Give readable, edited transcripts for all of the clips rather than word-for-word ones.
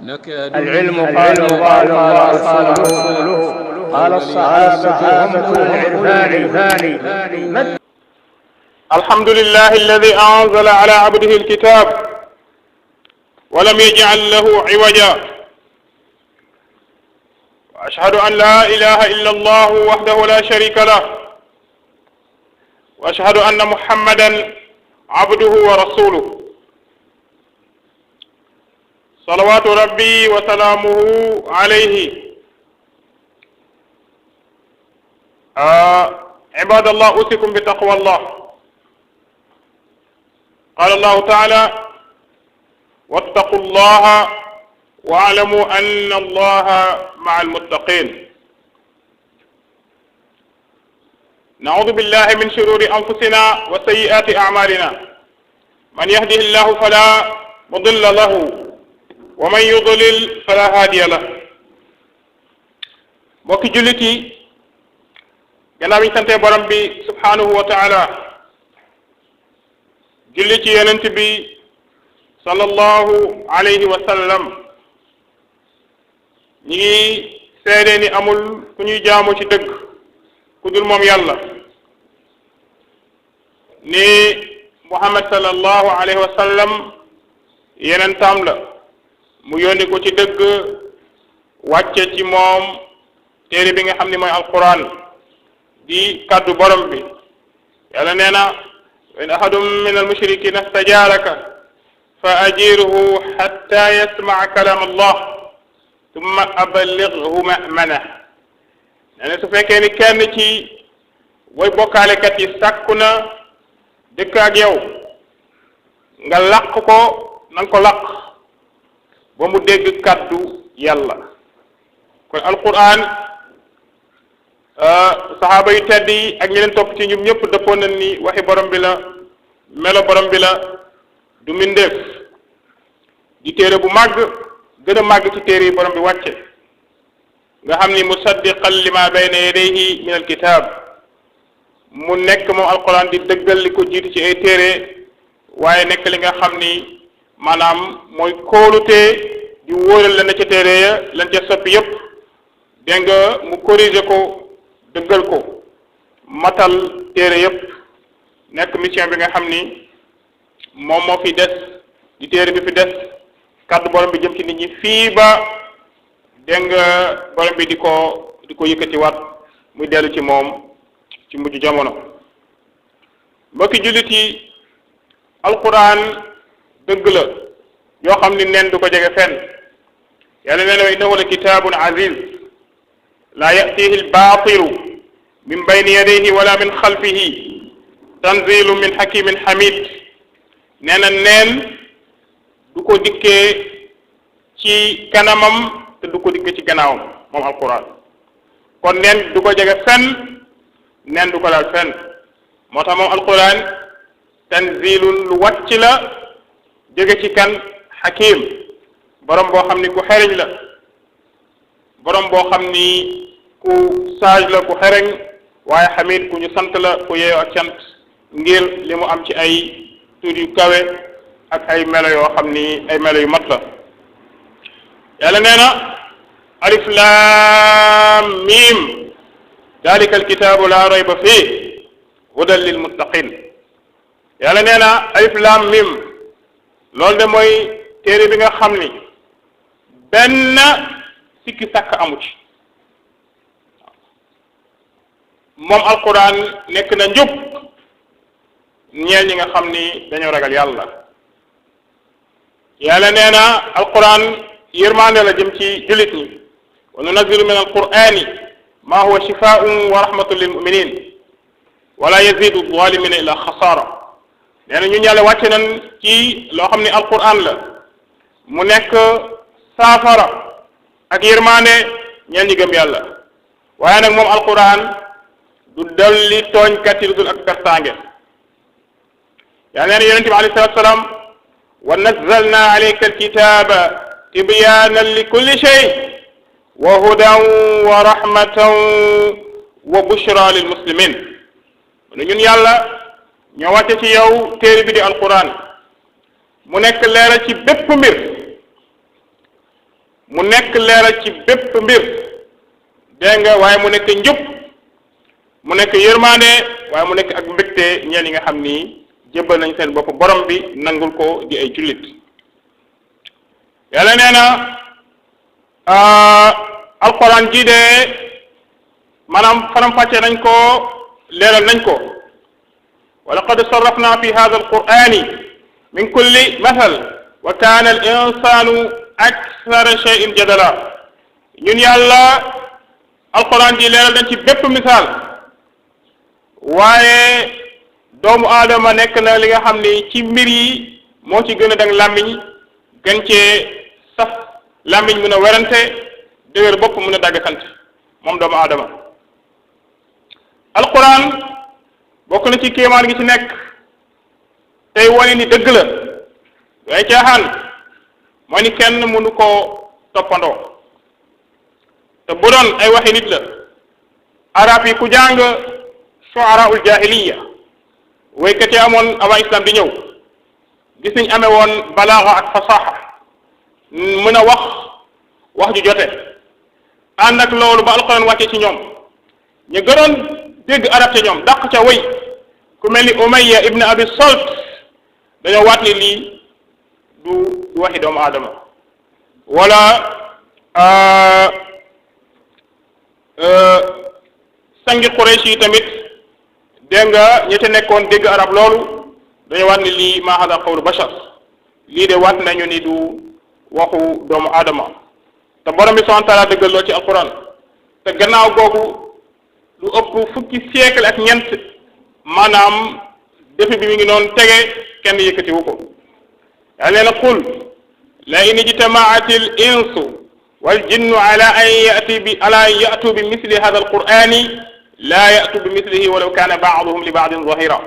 العلم قال الله قال رسوله قال الصحابة هم العرفان. الحمد لله الذي أنزل على عبده الكتاب ولم يجعل له عوجا، وأشهد أن لا إله إلا الله وحده لا شريك له، وأشهد أن محمدا عبده ورسوله صلوات ربي وسلامه عليه. عباد الله، أوصيكم بتقوى الله. قال الله تعالى: واتقوا الله واعلموا أن الله مع المتقين. نعوذ بالله من شرور أنفسنا وسيئات أعمالنا، من يهده الله فلا مضل له ومن يضلل فلا هادي له. mbokki jullit yi, gannaaw bi ñu santee borom bi subhanahu wa taala, julli ci yonent bi sallallahu alayhi wa sallam, ñi ngi seede ni amul ku ñuy jaamu ci dëgg ku dul moom yàlla, ni Muhammad sallallahu alayhi wa sallam yonentam la, mu yónni ko ci dëgg, wàcce ci moom téere bi nga xam ni mooy alquran di kàddu borom bi. yàlla nee na: wa in ahadun min almushrikina stajaaraka fa ajirhu xatta yasmaa kalaam allah tumma aballighu ma'mana. nee na su fekkee ni kenn ci way bokkaalekat yi sàkku na dëkk ak yow, nga làq ko, nanga ko làq ba mu dégg kàddu yàlla. kon alquran, saxaaba yu tedd yi ak ñi leen topp ci ñoom ñëpp dëppoon nañ ni waxi borom bi la, melo borom bi la, du mbindeef, di téere bu màgg, gën a màgg ci téere yi borom bi wàcce, nga xam ni musaddiqan lima bayna yadayhi min alkitab, mu nekk moom alquran di dëggal li ko jiitu ci ay téere, waaye nekk li nga xam ni maanaam mooy kóolute di wóoral la na ca téere ya, lan ca soppi yépp, dégg nga mu corriger ko, dëggal ko, matal téere yépp, nekk mission bi nga xam ni moom moo fi des, di téere bi fi des, kàddu borom bi jëm ci nit ñi fii ba dégg nga borom bi di ko yëkkati waat muy dellu ci moom ci mujj jamono. mbokki jullit yi, alquran dëgg la yoo xam ni nen du ko jege fenn. yàlla nee na: wa innahu la kitaabun aziz laa ya'tihi al-baatilu min bayni yadayhi wala min xalfihi tanzilu min hakimin hamid. nee na neen du ko dikkee ci kanamam te du ko dikkee ci gannaawam moom alquran. kon neen du ko jege fenn, neen du ko laal fenn. moo tax moom alquran tanzilun lu wàcc la, jóge ci kan? hakim, borom boo xam ni ku xereñ la, borom boo xam ni ku sage la, ku xereñ, waaye hamid ku ñu sant la, ku yeeyoo ak cant ngir li mu am ci ay tur yu kawe ak ay melo yoo xam ni ay melo yu mat la. yàlla nee na: alif laam miim dalika alkitaabu laa rayba fiih hudan lil muttaqin. yàlla nee na: alif laam miim, loolu de mooy téere bi nga xam ni benn sikki sàkk amu ci. moom alquran nekk na njub ñeel ñi nga xam ni dañoo ragal yàlla. yàlla nee na alquran yërmande la jëm ci jullit ñi. wa nunazzilu min alqurani ma huwa shifaa'un wa rahmatun lil muminin wala yazidu zalimina illa xasaara. nee na ñun yàlla wàcce nañ ci loo xam ni alquran la, mu nekk saafara ak yërmande ñeel ñi gëm yàlla. waaye nag moom alquran du dolli tooñkat yi lu dul ak pertaange. yaa nee na yonente bi alayhi salaatu salaam: wa nazzalna alayka alkitaba tibyaanan li kulli shay wa hudan wa rahmatan wa bushra lil muslimin. ñun yàlla ñoo wàcce ci yow téere bi di alquran mu nekk leeral ci bépp mbir, mu nekk leeral ci bépp mbir dégg nga waaye mu nekk njub mu nekk yërmande waaye mu nekk ak mbégte ñeel yi nga xam ni jébbal nañ seen bopp borom bi nangul ko di ay jullit yàlla nee na alquran ji de maanaam faram-fàcce nañ ko leeral nañ ko wa laqad sarrafna fi hadha alqurani min kulli mathal wa kana al insanu akthara shay'in jadala ñun yàlla alquran ji leeral nañ ci bépp misaal waaye doomu aadama nekk na li nga xam ni ci mbir yi moo ci gën a dang làmmiñ gën cee saf làmmiñ mun a werante dëgër bopp mun a dagg sant moom doomu aadama alquran bokk na ci kéemaan gi ci nekk tey wane ni dëgg la waaye caaxaan mooy ni kenn mënu koo toppandoo te bu doon ay waxi nit la arab yi ku jàng shu'araul jahiliya waykat yi amoon avant islam di ñëw gis nañ amee woon balaaxa ak fasaxa mën a wax ju jote ànd ak loolu ba alquran wàcce ci ñoom ñu gënoon dégg arab ca ñoom dàq ca way ku mel ni Umayya ibn Abi Salt dañoo waat ni lii du waxi doomu aadama wala sangi Quraysh yi tamit dégg nga ñi ca nekkoon dégg arab loolu dañoo waat ni lii maa hada qawlu bashar lii de waat nañu ni du waxu doomu aadama te borom bi subhanahu wa taala dëggal loo ci alquran te gannaaw googu lu ëpp fukki siècle ak ñeent maanaam defi bi mi ngi noonu tege kenn yëkkatiwu ko yaa nee na qul la in ijtamaati l insu wal jinnu ala an yatu bi misli hada alqurani la yatu bi mislihi walaw kana baaduhum li baadin zahira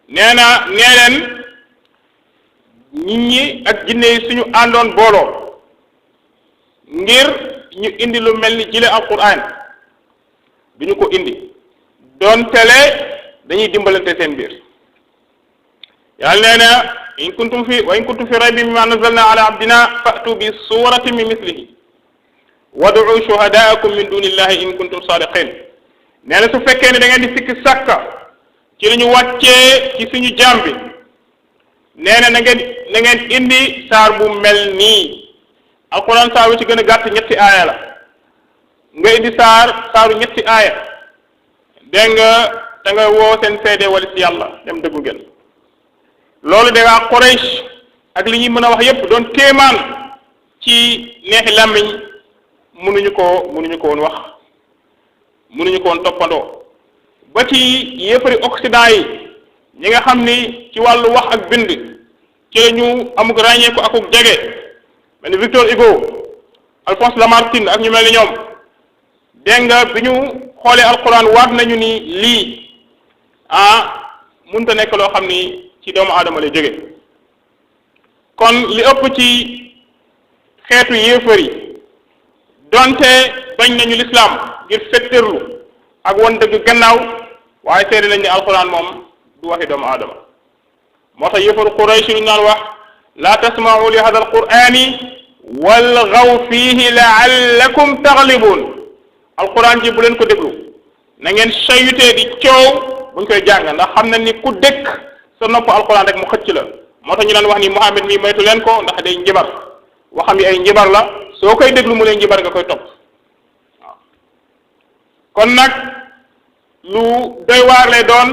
nee na nee leen nit ñi ak jinne yi suñu àndoon booloo ngir ñu indi lu mel ni jile alquran duñu ko indi doon tele dañuy dimbalante seen biir yàlla nee na in kuntum fi raybin mimma nazzalna ala abdina fa'tu bi suratin min mislihi wad'u shuhadaakum min dunillahi in kuntum sadiqin nee na su fekkee ne da ngeen di sikki sàkka ci li ñu wàccee ci suñu jaam bi nee na na ngeen indi saar bu mel nii alquran saar wi ci gën a gàtt ñetti aaya la nga indi saaru ñetti aaya dégg nga da nga woo seen seede wala si yàlla dem dëggu ngeen loolu da ngaa Quraysh ak li ñuy mën a wax yépp doon kéemaan ci neexi làmmiñ mënuñu ko woon wax mënuñu ko woon toppandoo ba ci yéefari Occident yi ñi nga xam ni ci wàllu wax ak bind ci la ñu amuk ràññeeku akuk jege mel ni Victor Hugo Alphonse Lamartine ak ñu mel ni ñoom dégg nga bi ñu xoolee alquran waat nañu ni lii mënta nekk loo xam ni ci doomu aadama lay jóge kon li ëpp ci xeetu yéefar yi donte bañ nañu lislaam ngir fetterlu ak won dëgg gannaaw waaye seede nañ ni alquran moom du waxi doomu aadama moo tax yéefaru Quraysh lu naan wax la tasma'u li hada alqurani walghaw fihi la'allakum taghlibun alquran ji bu leen ko déglu na ngeen sayutee di coow buñ koy jàng ndax xam na ni ku dëkk sa nopp alquran rek mu xëcc la moo tax ñu daan wax ni Muhammad mi moytu leen ko ndax day njibar waxam yi ay njibar la soo koy déglu mu leen njibar nga koy topp waaw kon nag lu doy waar lay doon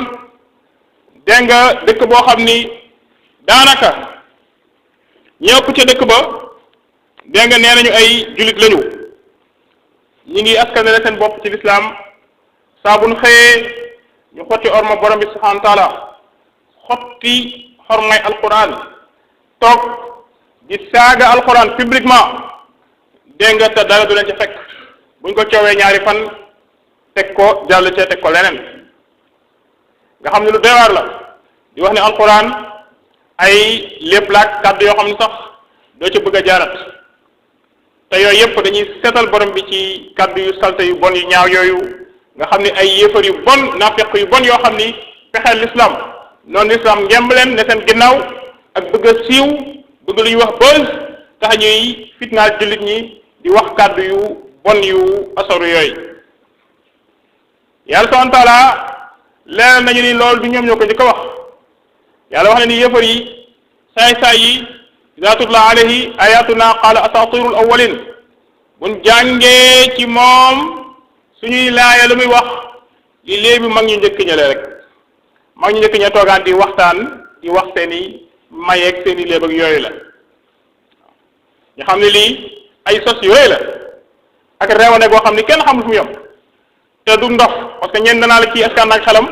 dégg nga dëkk boo xam ni daanaka ñëpp ca dëkk ba dégg nga nee nañu ay jullit lañu ñi ngi askanale seen bopp ci lislaam saa bu ñu xëyee ñu xotti orma borom bi subhanahu wa taala xotti xormay alquran toog di saaga alquran publiquement dégg nga te dara du leen ci fekk buñ ko coowee ñaari fan teg ko jàll cee teg ko leneen nga xam ne lu doy waar la di wax ne alquran ay lépp laak kàddu yoo xam ne sax doo ca bëgg a jaarat te yooyu yëpp dañuy seetal borom bi ci kàddu yu salte yu bon yu ñaaw yooyu nga xam ne ay yéefar yu bon naafeq yu bon yoo xam ni pexeel l'islam noonu l'islam ngemb leen ne seen ginnaaw ak bëgg a siiw bëgg lu ñuy wax buzz tax ñuy fitnaal jullit ñi di wax kàddu yu bon yu asaru yooyu. yàlla subhanahu wa taala leeral nañu ni loolu du ñoom ñoo ko njëkk a wax yàlla wax na ni yëfar yi saay-saay yi iza tutla alayhi ayatuna qala asatirul awwalin buñ jàngee ci moom suñuy laaya lu muy wax li léebi mag ñu njëkk ñale rek mag ñu njëkk ña toogaan di waxtaan di wax seeni mayeeg seeni léeb ak yooyu la ñu xam ne lii ay sos yooyu la ak reewane goo xam ne kenn xamul fu mu yem te du ndof parce que ñeen danaa la kii est-ce que ànd ak xelam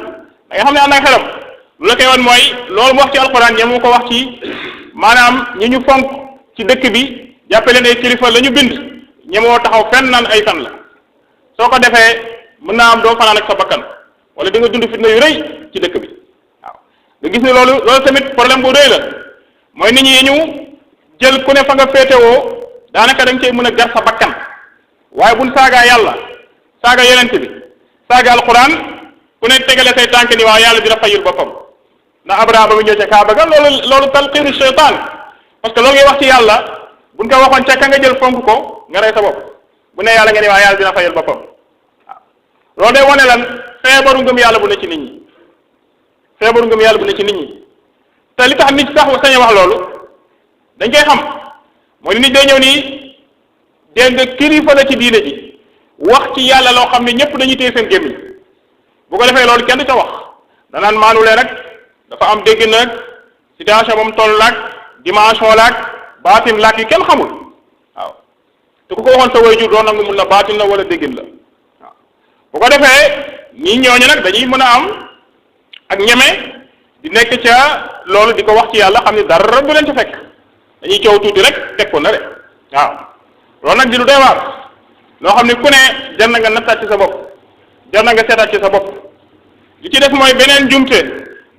da nga xam ne ànd ak xelam lu la koy wan mooy loolu mu wax ci alxuraan ñe mu ko wax ci maanaam ñi ñu fonk ci dëkk bi jàppe leen ay kilifa la ñu bind ñemoo taxaw fenn naan ay fen la soo ko defee mën naa am doo fanaan ak sa bakkan wala di nga dund fitna yu rëy ci dëkk bi waaw nga gis ne loolu tamit problème bu rëy la mooy nit ñi ñu jël ku ne fa nga féetewoo daanaka da nga cey mën a gar sa bakkan waaye buñ saagaa yàlla saaga yonent bi saaga alquran ku ne tegale say tànk ni waaw yàlla dina fayul boppam ndax Abraham ba mu ñëw ca Kaaba ga loolu talqiinu shaytaan parce que loolu ngay wax ci yàlla buñ ko waxoon ca ka nga jël fonk ko nga rey sa bopp bu ne yàlla nga ni waaw yàlla dina fayul boppam waaw loolu day wane lan feebaru ngëm yàlla bu ne ci nit ñi feebaru ngëm yàlla bu ne ci nit ñi te li tax nit sax sañ a wax loolu dañ koy xam mooy nit day ñëw nii dégg nga kilifa la ci diine ji wax ci yàlla loo xam ne ñëpp dañuy téye seen gémmiñ bu ko defee loolu kenn du ca wax danaan maanu leen rek dafa am dégg nag situation moom toll laag dimension laag baatin laag yi kenn xamul waaw te ku ko waxoon sa waajur doon nangu mun la baatin la wala déggin la waaw bu ko defee ñii ñooñu nag dañuy mën a am ak ñeme di nekk ca loolu di ko wax ci yàlla xam ne dara du leen ca fekk dañuy coow tuuti rek teg ko na de waaw loolu nag di lu doy waar loo xam ne ku ne jar na nga nattaat ci sa bopp jar na nga seetaat ci sa bopp li ci def mooy beneen jumte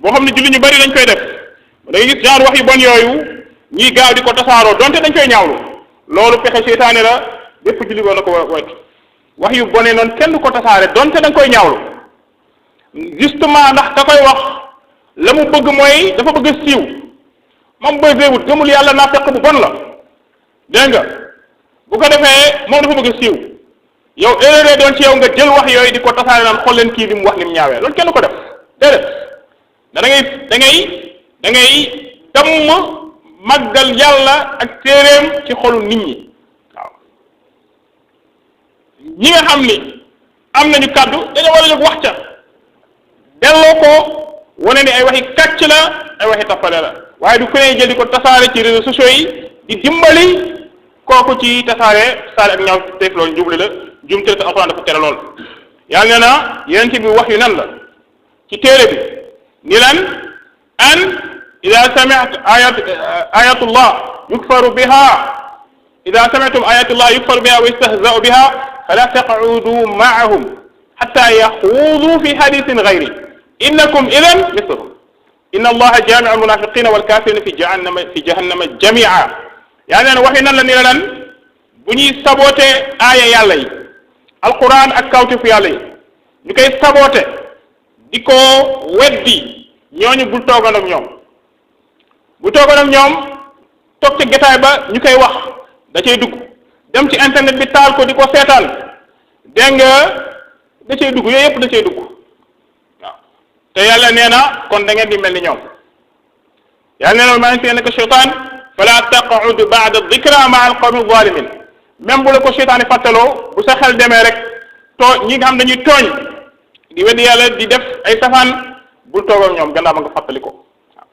boo xam ne julli ñu bari dañ koy def da ngay gis genre wax yu bon yooyu ñiy gaaw di ko tasaaroo donte dañ koy ñaawlu loolu pexe seytaane la bépp julli boo na ko waytu wax yu bonee noonu kenn du ko tasaare donte da nga koy ñaawlu justement ndax da koy wax la mu bëgg mooy dafa bëgg a siiw moom bëseewut gëmul yàlla naa fekk bu bon la dégg nga bu ko defee moom dafa bëgg a siiw yow erreur doon ci yow nga jël wax yooyu di ko tasaare naan xool leen kii li mu wax li mu ñaawee loolu kenn ko def déedéet da ngay damm màggal yàlla ak téeréem ci xolu nit ñi waaw ñi nga xam ni am nañu kàddu dañoo war a jóg wax ca delloo ko wane ni ay waxi kàcc la ay waxi tappale la waaye du ku ne jël di ko tasaare ci réseaux sociaux yi di dimbali kooku ci tasaare ak ñaaw teef loolu njubli la jumte la te alxuraan dafa tere lool yàlla nee na yeneen bi wax yu nan la ci téere bi ni lan an ida sami'tum ayatullah yukfaru biha ida sami'tum ayatullah yukfaru biha wa yustahza'u biha fala taq'udu ma'ahum hatta yaxuudu fi hadithin ghayri innakum idan mithluhum inna allaha jami'u almunafiqina walkafirina fi jahannama jami'a yàlla nee na wax yu nan la ni la lan bu ñuy saboote aaya yàlla yi alquran ak kawtifu yàlla yi ñu koy saboote di ko weddi ñooñu bul toogoon ak ñoom bu toogoon ak ñoom toog ci getaay ba ñu koy wax da cay dugg dem ci internet bi taal ko di ko seetaan dégg nga da cay dugg yooyu yëpp da cay dugg waaw te yàlla nee na kon da ngeen di mel ni ñoom yàlla nee na maa ngi seen ne ko seytaan fala taq'ud ba'da dhikra ma'a al-qawmi adh-dhalimin même bu la ko seytaane fàttaloo bu sa xel demee rek ñi nga xam dañuy tooñ di weddi yàlla di def ay safaan bul toog ak ñoom gannaaw ba nga fàttali ko waaw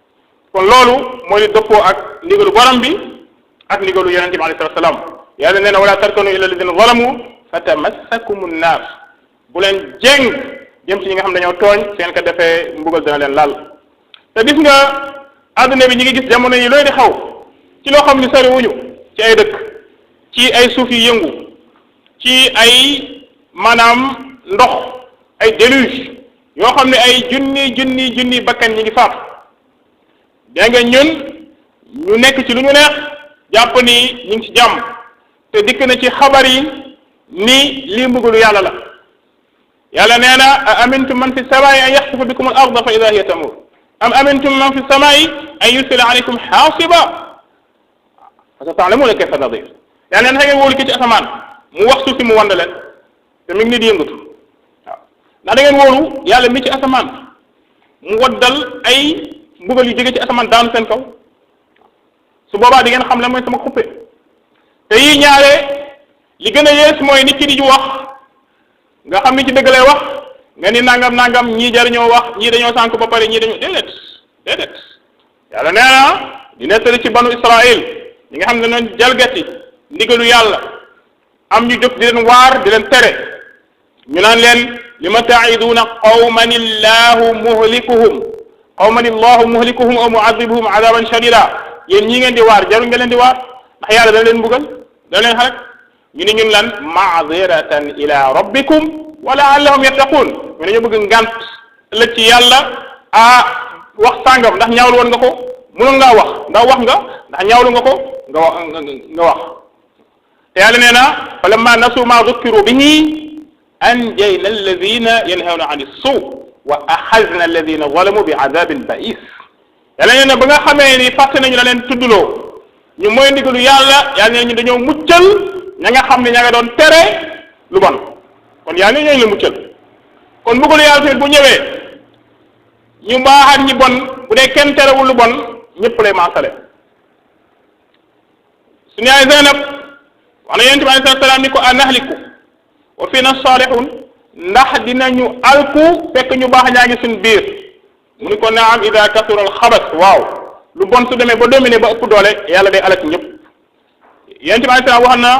kon loolu mooy li dëppoo ak ndigalu borom bi ak ndigalu yonente bi alayhi salaam yàlla nee na wala tarkanu ila alladhina zalamu fatamassakumu nnaar bu leen jéng jëm ci ñi nga xam dañoo tooñ seen ko defee mbugal dana leen laal te gis nga adduna bi ñi ngi gis jamono yi looy di xaw ci loo xam ni sori wuñu ci ay dëkk ci ay suuf yi yëngu ci ay maanaam ndox ay déluge yoo xam ne ay junni bakkan ñi ngi faatu dégg nga ñun ñu nekk ci lu ñu neex jàpp ni ñu ngi ci jàmm te dikk na ci xabar yi ni lii mbugalu yàlla la yàlla nee na a amintum man fi samaa'i an yaxsifa bikum al arda fa ida hiya tamur am amintum man fi samaa'i an yursila alaykum xaasiba fa sata'lamuuna kayfa nadiir yàlla na ngeen wóolu ki ci asamaan mu wax suuf si mu wand leen te mi ngi nii di yëngatu waaw ndax da ngeen wóolu yàlla mi ci asamaan mu waddal ay mbugal yu jóge ci asamaan daanu seen kaw su boobaa di ngeen xam lan mooy sama xuppe te yii ñaare li gën a yees mooy nit ki di wax nga xam ni ci dëgg lay wax nga ni nangam nangam ñii jariñoo wax ñii dañoo sànk ba pare ñii dañoo déedéet yàlla nee na di nettali ci banu Israël ñi nga xam ne dañoo jalgati ndigalu yàlla am ñu jóg di leen waar di leen tere ñu naan leen lima ta'iduuna qawman illahu muhlikuhum aw mu'adhibuhum adaban shadida yéen ñii ngeen di waar jarul nga leen di waar ndax yàlla dana leen mbugal dana leen xalak ñu ni ñun lan ma'ziratan ila rabbikum wa la'allahum yattaqun ñu ne ñu bëgg ngant ëllëg ci yàlla wax sàngam ndax ñaawlu woon nga ko mënoon ngaa wax ndax wax nga ndax ñaawlu nga ko nga wax te yàlla nee na fa lamma nasu ma dhukkiru bihi anjayna alladhina yanhawna ani suu wa axazna alladhina zalamu bi adabin ba'is yàlla nee na ba nga xamee ni fàtte nañu la leen tuddloo ñu mooy ndigalu yàlla yàlla nee ñu dañoo muccal ña nga xam ne ña nga doon tere lu bon kon yàlla ne ñooñu la muccal kon mbugalu yàlla tamit bu ñëwee ñu baaxaat ñi bon bu dee kenn terewul lu bon ñëpp lay maasale suñu yaay Zeynab wax na yonent bi alayhi salaam ni ko anahliku wa fiina salihun ndax dinañu alku fekk ñu baax ñaa ngi suñ biir mu ni ko naam ida kasura al xabas waaw lu bon su demee ba dominé ba ëpp doole yàlla day alak ñëpp yonent bi alayhi salaam wax na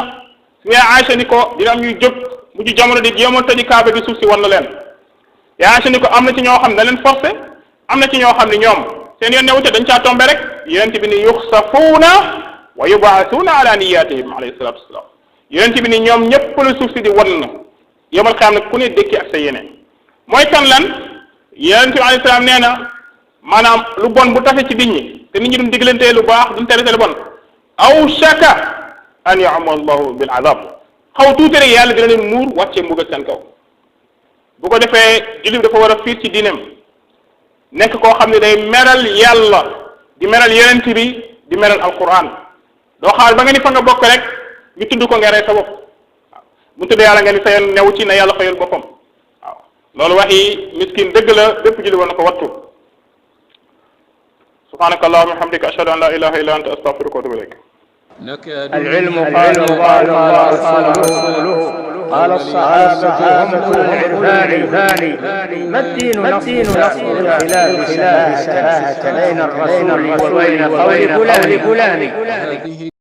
suñu yaay Aïcha ni ko dina am ñuy jóg mujj jamono di jéemoon tëji kaaba bi suuf si wan na leen yaa Aïcha ni ko am na ci ñoo xam ne da leen forcé am na ci ñoo xam ne ñoom seen yoon newute dañ caa tombé rek yonent bi ni yuxsafuuna wa yubaasuuna ala niyatihim alayhi salatu wasalaam yonent bi ni ñoom ñëpp la suuf si di wan na yomal xam nag ku ne dékki ak sa yeneen mooy kan lan yonent bi alayhi salaam nee na maanaam lu bon bu tase ci nit ñi te nit ñi duñ diglantee lu baax duñ terete lu bon aw shaka an yu'amma allahu bil azab xaw tuuti rek yàlla dina leen muur wàccee mbugal seen kaw bu ko defee jullit dafa war a fiir ci diineem nekk koo xam ne day meral yàlla di meral yonent bi di meral alquran doo xaar ba nga ni fa nga bokk rek ñu tudd ko nga rey sa bopp waaw bu tudd yàlla nga ni sa yoon new ci na yàlla fayal boppam waaw loolu waxi miskin dëgg la bépp jullit war na ko wattu subhanaka allahumma wa bihamdika ashhadu an la ilaha illa anta astaghfiruka wa atubu ilayk العلم قال الله قال رسوله قال الصحابة هم العرفان ما الدين نصر الخلاف سلاح بين الرسول وبين قول فلان